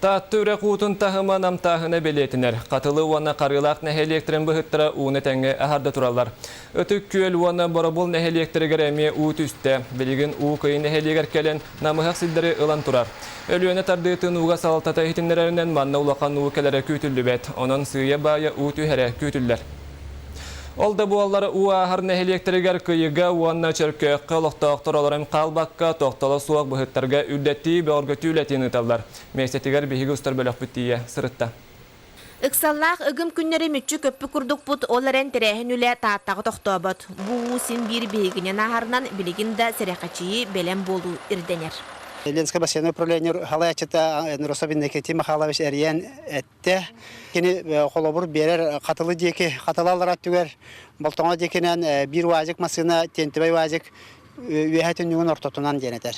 Таатта үрэх уутун таһыма намтааһына бэлиэтэнэр. Хатылы уонна Харыылаах нэһилиэктэрин быһыттара ууну тэҥҥэ аһарда тураллар. Ытык Күөл уонна Боробул нэһилиэктэригэр эмиэ уу түстэ. Билигин уу Кыйы нэһилиэгэр кэлэн намыһах сирдэри ылан турар. Өлүөнэ тардыытын ууга салалтата иһитиннэрэринэн манна улахан уу кэлэрэ күүтүллүбэт. Онон сыыйа-баайа уу түһэрэ күүтүллэр. Ол да буоллар уу ааһар нэһилиэктэригэр Кыйыга уонна Чөркөөххө олохтоохтор олорон хаалбакка, тохтоло суох быһыттарга үрдэтии, бөҕөргөтүү үлэтин ыыталлар. Миэстэтигэр биһиги устар бөлөхпүт тиийэ сырытта. Ыксаллаах ыгым күннэри мүччү көппүт курдукпут, ол эрэн тэрээһин үлэ Тааттаҕа тохтообот. Бу уу син биир биһигинэн ааһарынан билигин да сэрэхэчийии, бэлэм буолуу ирдэнэр. Ленскэй бассейнай управление салайааччыта Ростов Иннокентий Михайлович эрийэн эттэ. Кини холобур биэрэр Хатылы диэки, Хатылы аллара өттүгэр Болтоҥо диэкинэн биир УАЗик массыына, тиэнтибэй УАЗик үөһэ түннүгүн ортотунан диэн этэр.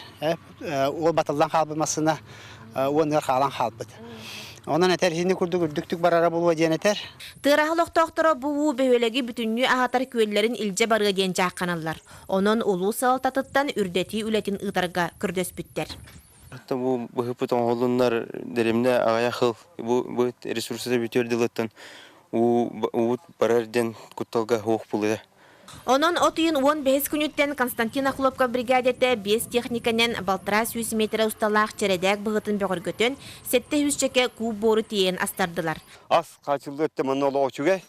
Ол батыллан хаалбыт массыына уонныгар хаалан хаалбыт. Онон этэр итини курдук үрдүктүк барара буолуо диэн этэр. Тыараһа олохтоохторо бу уу бөһүөлэги бүтүннүү аһатар күөллэрин илдьэ барыа диэн дьаахханаллар. Онон улуус салалтатыттан үрдэтии үлэтин ыытарга көрдөспүттэр. Оттон бу быһыппыт оҥоһулуннар дэримнэ аҕыйах сыл бу бу ресурсата бүтүөр дылыттан уу уут барар диэн кутталга суох буолуо. Онон от ыйын 15 күнүттэн Константин Охлопков бригадата биэс техниканан 6,5 метрэ усталаах чэрэдээк быһытын бөҕөргөтөн, 700 чэкэ куб буору тиэйэн астардылар. Ас хаачыллыы өттө манна олох үчүгэй.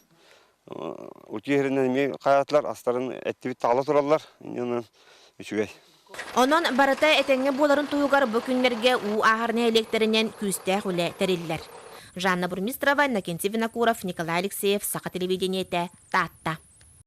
Утуйа иһэринэн эмиэ хаайаатылар, астарын эттибит таала тураллар. Инньэ үчүгэй. Онон барыта этэҥҥэ буоларын туһугар бу күннэргэ уу ааһар нэһилиэктэринэн күүстээх үлэ тэриллэр. Жанна Бурмистрова, Иннокентий Винокуров, Николай Алексеев, Саха телевидениетэ, Таатта.